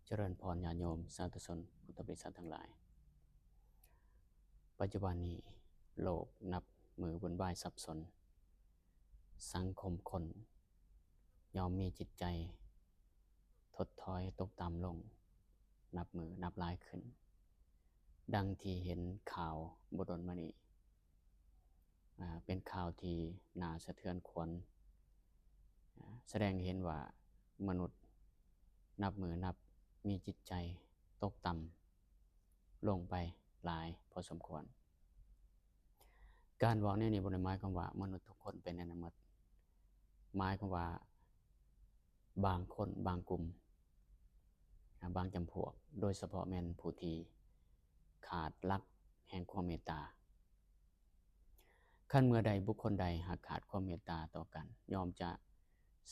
ຈະເລີນພອນຍາດໂຍມສາທຸຊົນພຸດທະບໍລິສັດທັງຫຼາຍ. ປັດຈຸບັນນີ້ໂລກນັບມື້ວຸ່ນວາຍສັບສົນ, ສັງຄົມຄົນຍ່ອມມີຈິດໃຈຖົດຖອຍຕົກຕ່ຳລົງນັບມື້ນັບຫຼາຍຂຶ້ນ. ດັ່ງທີ່ເຫັນຂ່າວບໍ່ດົນມານີ້, ອາ, ເປັນຂ່າວທີ່ໜ້າສະເທືອນຂວັນ, ອາ, ສະແດງໃຫ້ເຫັນວ່າມະນຸດນັບມື້ນັບມີຈິດໃຈຕົກຕ່ຳລົງໄປຫຼາຍພໍສົມຄວນ. ການເວົ້າແນວນີ້ບໍ່ໄດ້ໝາຍຄວາມວ່າມະນຸດທຸກຄົນເປັນແນວນັ້ນໝົດ, ໝາຍຄວາມວ່າບາງຄົນ, ບາງກຸ່ມ, ອາ, ບາງຈຳພວກ, ໂດຍສະເພາະແມ່ນຜູ້ທີ່ຂາດຫຼັກແຫ່ງຄວາມເມດຕາ. ຄັນເມື່ອໃດບຸກຄົນໃດຫາກຂາດຄວາມເມດຕາຕໍ່ກັນ, ຍ່ອມຈະ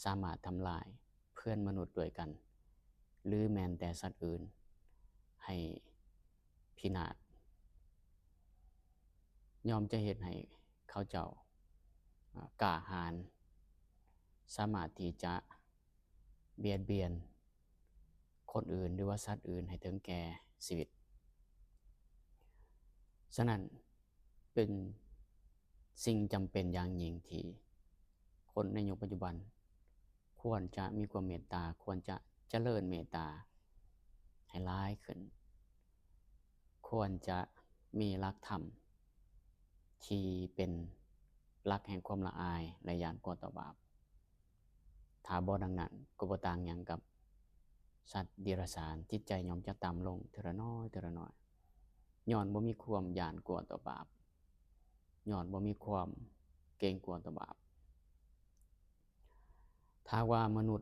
ສາມາດທຳລາຍເພື່ອນມະນຸດດ້ວຍກັນ ຫຼືແມ່ນແຕ່ສັດອື່ນໃຫ້ພິນາດ. ຍ່ອມຈະເຮັດໃຫ້ເຂົາເຈົ້າ, ອາ, ກ້າຫານ, ສາມາດທີ່ຈະ ບຽດບຽນຄົນອື່ນ ຫຼືວ່າສັດອື່ນໃຫ້ເຖິງແກ່ຊີວິດ. ສະນັ້ນ ເປັນສິ່ງຈຳເປັນຢ່າງຍິ່ງທີ່ຄົນໃນຍຸກປັດຈຸບັນຄວນຈະມີຄວາມເມດຕາ, ຄວນຈະຈະເລີນເມດຕາໃຫ້ຫຼາຍຂຶ້ນ. ຄວນຈະມີຫຼັກທຳທີ່ເປັນຫຼັກແຫ່ງຄວາມລະອາຍ ແລະ ຢ້ານກົວຕໍ່ບາບ. ຖ້າບໍ່ດັ່ງນັ້ນ, ກໍບໍ່ຕ່າງຫຍັງກັບສັດເດຍລະສານ, ຈິດໃຈຍ່ອມຈະຕ່ຳລົງເທື່ອລະໜ້ອຍ, ເທື່ອລະໜ້ອຍ, ຍ້ອນບໍ່ມີຄວາມຢ້ານກົວຕໍ່ບາບ, ຍ້ອນບໍ່ມີຄວາມເກງກົວຕໍ່ບາບ. ຖ້າວ່າມະນຸດ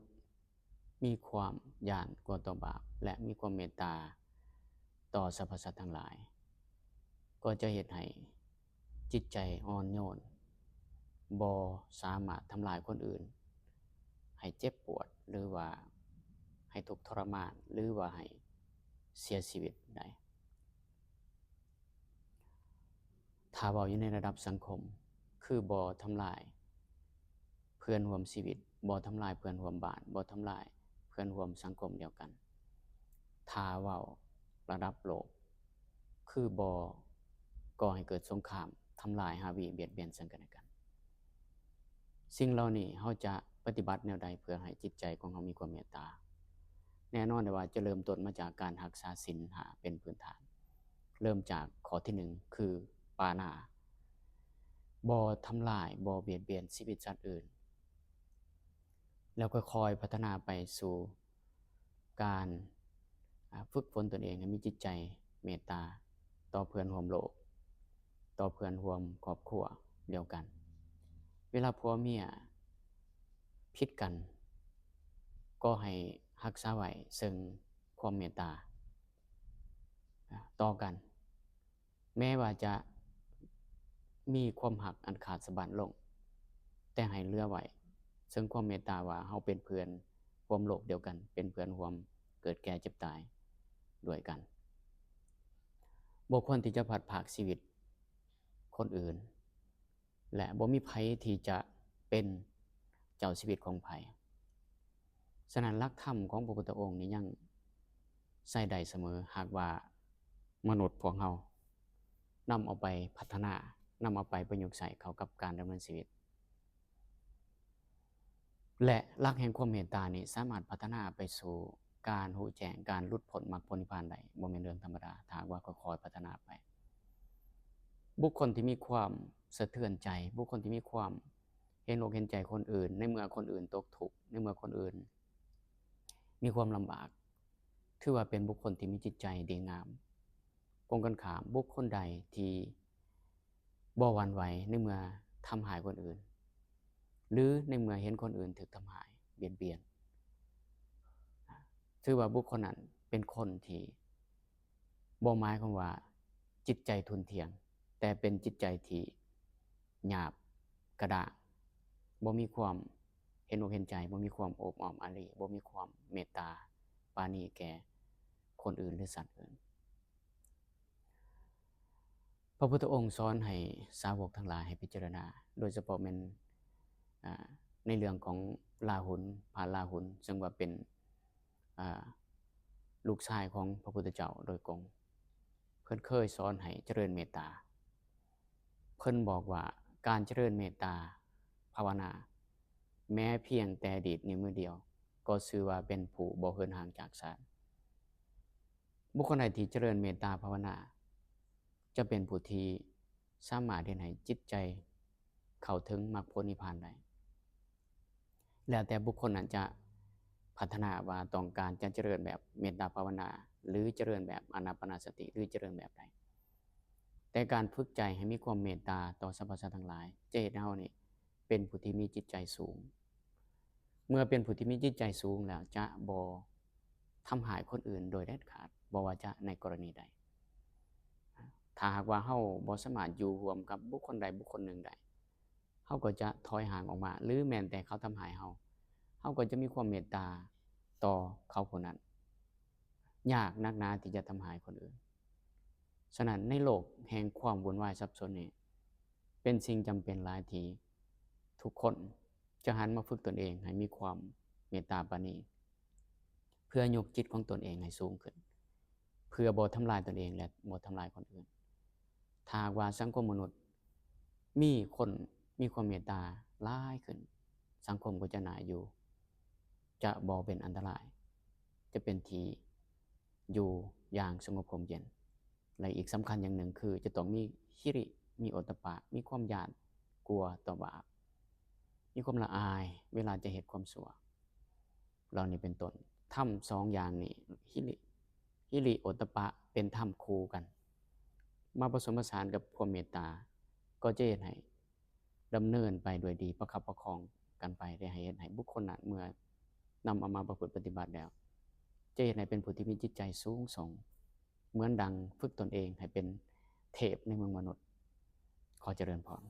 ມີຄວາມຢ້ານກົວຕໍ່ບາບ ແລະ ມີຄວາມເມດຕາຕໍ່ສັບພະສັດທັງຫຼາຍ, ກໍຈະເຮັດໃຫ້ຈິດໃຈອ່ອນໂຍນ, ບໍ່ສາມາດທຳລາຍຄົນອື່ນໃຫ້ເຈັບປວດ ຫຼືວ່າໃຫ້ທຸກທໍລະມານ ຫຼືວ່າໃຫ້ເສຍຊີວິດໄດ້. ຖ້າເວົ້າຢູ່ໃນລະດັບສັງຄົມ, ຄືບໍ່ທຳລາຍເພື່ອນຮ່ວມຊີວິດ, ບໍ່ທຳລາຍເພື່ອນຮ່ວມບ້ານ, ບໍ່ທຳລາຍເພື່ອນຮ່ວມສັງຄົມດຽວກັນ. ຖ້າເວົ້າລະດັບໂລກ, ຄືບໍ່ກໍ່ໃຫ້ເກີດສົງຄາມ, ທຳລາຍ, ຮາວີ, ບຽດບຽນເຊິ່ງກັນແລະກັນ. ສິ່ງເຫຼົ່ານີ້ເຮົາຈະປະຕິບັດແນວໃດເພື່ອໃຫ້ຈິດໃຈຂອງເຮົາມີຄວາມເມດຕາ? ແນ່ນອນໄດ້ວ່າຈະເລີ່ມຕົ້ນມາຈາກການຮັກສາສິນຫ້າເປັນພື້ນຖານ. ເລີ່ມຈາກຂໍ້ທີໜຶ່ງ ຄືປານາ, ບໍ່ທຳລາຍ, ບໍ່ບຽດບຽນຊີວິດສັດອື່ນ, ແລ້ວຄ່ອຍໆພັດທະນາໄປສູ່ ການ ອາ ຝຶກຝົນຕົນເອງໃຫ້ມີຈິດໃຈເມດຕາຕໍ່ເພື່ອນຮ່ວມໂລກ, ຕໍ່ເພື່ອນຮ່ວມຄອບຄົວດຽວກັນ. ເວລາຜົວເມຍຜິດກັນ, ກໍໃຫ້ຮັກສາໄວ້ເຊິ່ງຄວາມເມດຕາ ອາ ຕໍ່ກັນ. ແມ້ວ່າຈະມີຄວາມຮັກອັນຂາດສະບັ້ນລົງ, ແຕ່ໃຫ້ເຫຼືອໄວ້ເຊິ່ງຄວາມເມດຕາວ່າເຮົາເປັນເພື່ອນຮ່ວມໂລກດຽວກັນ, ເປັນເພື່ອນຮ່ວມເກີດແກ່ເຈັບຕາຍດ້ວຍກັນ. ບໍ່ຄວນທີ່ຈະພັດພາກຊີວິດຄົນອື່ນ. ແລະ ບໍ່ມີໃຜທີ່ຈະເປັນເຈົ້າຊີວິດຂອງໃຜ. ສະນັ້ນ ຫຼັກທຳຂອງພະພຸດທະອົງນີ້ຍັງໃຊ້ໄດ້ສະເໝີ, ຫາກວ່າມະນຸດພວກເຮົານຳເອົາໄປພັດທະນາ, ນຳເອົາໄປປະຍຸກໃຊ້ເຂົ້າກັບການດຳເນີນຊີວິດ. ແລະ ຫຼັກແຫ່ງຄວາມເມດຕານີ້ສາມາດພັດທະນາໄປສູ່ການຮູ້ແຈ້ງ, ການຫຼຸດພົ້ນ ມັກຜົນນິບພານໄດ້, ບໍ່ແມ່ນເລື່ອງທຳມະດາ ຖ້າຫາກວ່າຄ່ອຍໆພັດທະນາໄປ. ບຸກຄົນທີ່ມີຄວາມສະເທືອນໃຈ, ບຸກຄົນທີ່ມີຄວາມເຫັນອົກເຫັນໃຈຄົນອື່ນ, ໃນເມື່ອຄົນອື່ນຕົກທຸກ, ໃນເມື່ອຄົນອື່ນມີຄວາມລຳບາກ, ຖືວ່າເປັນບຸກຄົນທີ່ມີຈິດໃຈດີງາມ. ກົງກັນຂ້າມ, ບຸກຄົນໃດທີ່ ບໍ່ຫວັ່ນໄຫວໃນເມື່ອທຳຮ້າຍຄົນອື່ນ ຫຼື ໃນເມື່ອເຫັນຄົນອື່ນຖືກທຳຮ້າຍ, ບຽດບຽນ, ຖືວ່າບຸກຄົນນັ້ນເປັນຄົນທີ່ບໍ່ໝາຍຄວາມວ່າຈິດໃຈທຸ່ນທ່ຽງ, ແຕ່ເປັນຈິດໃຈທີ່ຫຍາບກະດ້າງ, ບໍ່ມີຄວາມເຫັນອົກເຫັນໃຈ, ບໍ່ມີຄວາມໂອບອ້ອມອາຣີ, ບໍ່ມີຄວາມເມດຕາປານີແກ່ຄົນອື່ນ ຫຼື ສັດອື່ນ. ພະພຸດທະອົງສອນໃຫ້ສາວົກທັງຫຼາຍໃຫ້ພິຈາລະນາ, ໂດຍສະເພາະແມ່ນ, ອາ, ໃນເລື່ອງຂອງລາຫຸນ, ພະລາຫຸນ, ເຊິ່ງວ່າເປັນ, ອາ, ລູກຊາຍຂອງພະພຸດທະເຈົ້າໂດຍກົງ. ເພິ່ນເຄີຍສອນໃຫ້ຈະເລີນເມດຕາ. ເພິ່ນບອກວ່າ ການຈະເລີນເມດຕາພາວະນາ ແມ້ພຽງແຕ່ດີດນິ້ວມືດຽວ ກໍຊື່ວ່າເປັນຜູ້ບໍ່ເຫີນຫ່າງຈາກສາດ. ບຸກຄົນໃດທີ່ຈະເລີນເມດຕາພາວະນາ ຈະເປັນຜູ້ທີ່ສາມາດເຮັດໃຫ້ຈິດໃຈເຂົ້າເຖິງມັກຜົນນິບພານໄດ້. ແລ້ວແຕ່ບຸກຄົນນັ້ນຈະພັດທະນາວ່າຕ້ອງການຈະຈະເລີນແບບເມດຕາພາວະນາ ຫຼື ຈະເລີນແບບອານາປານະສະຕິ ຫຼື ຈະເລີນແບບໃດ. ແຕ່ການຝຶກໃຈໃຫ້ມີຄວາມເມດຕາຕໍ່ສັບພະສັດທັງຫຼາຍ ຈະເຮັດໃຫ້ເຮົານີ້ເປັນຜູ້ທີ່ມີຈິດໃຈສູງ. ເມື່ອເປັນຜູ້ທີ່ມີຈິດໃຈສູງແລ້ວ ຈະບໍ່ທຳຮ້າຍຄົນອື່ນໂດຍເດັດຂາດ ບໍ່ວ່າຈະໃນກໍລະນີໃດ. ຖ້າຫາກວ່າເຮົາບໍ່ສາມາດຢູ່ຮ່ວມກັບບຸກຄົນໃດບຸກຄົນໜຶ່ງໄດ້ ເຮົາກໍຈະຖອຍຫ່າງອອກມາ ຫຼື ແມ່ນແຕ່ເຂົາທຳຮ້າຍເຮົາ ເຮົາກໍຈະມີຄວາມເມດຕາຕໍ່ເຂົາຜູ້ນັ້ນ. ຍາກໜັກໜາທີ່ຈະທຳຮ້າຍຄົນອື່ນ. ສະນັ້ນ ໃນໂລກແຫ່ງຄວາມວຸ່ນວາຍສັບສົນນີ້ ເປັນສິ່ງຈຳເປັນຫຼາຍທີ່ທຸກຄົນຈະຫັນມາຝຶກຕົນເອງໃຫ້ມີຄວາມເມດຕາປານີ ເພື່ອຍົກຈິດຂອງຕົນເອງໃຫ້ສູງຂຶ້ນ ເພື່ອບໍ່ທຳລາຍຕົນເອງ ແລະ ບໍ່ທຳລາຍຄົນອື່ນ. ຖ້າຫາກວ່າສັງຄົມມະນຸດມີຄົນມີຄວາມເມດຕາຫຼາຍຂຶ້ນ, ສັງຄົມກໍຈະໜ້າຢູ່, ຈະບໍ່ເປັນອັນຕະລາຍ, ຈະເປັນທີ່ຢູ່ຢ່າງສະຫງົບຮົ່ມເຢັນ. ແລະ ອີກສຳຄັນຢ່າງໜຶ່ງຄື ຈະຕ້ອງມີຫິລິ, ມີໂອດຕະປະ, ມີຄວາມຢ້ານກົວຕໍ່ບາບ, ມີຄວາມລະອາຍເວລາຈະເຮັດຄວາມຊົ່ວ ເຫຼົ່ານີ້ເປັນຕົ້ນ. ທຳສອງຢ່າງນີ້ ຫິລິ, ຫິລິ ໂອດຕະປະ ເປັນທຳຄູ່ກັນ ມາປະສົມປະສານກັບຄວາມເມດຕາ ກໍຈະເຮັດໃຫ້ດຳເນີນໄປດ້ວຍດີ ປະຄັບປະຄອງກັນໄປ ແລະ ໃຫ້ເຮັດໃຫ້ບຸກຄົນນັ້ນ ເມື່ອນຳເອົາມາປະພຶດປະຕິບັດແລ້ວ ຈະເຮັດໃຫ້ເປັນຜູ້ທີ່ມີຈິດໃຈສູງສົ່ງ ເໝືອນດັ່ງຝຶກຕົນເອງໃຫ້ເປັນເທບໃນເມືອງມະນຸດ. ຂໍຈະເລີນພອນ.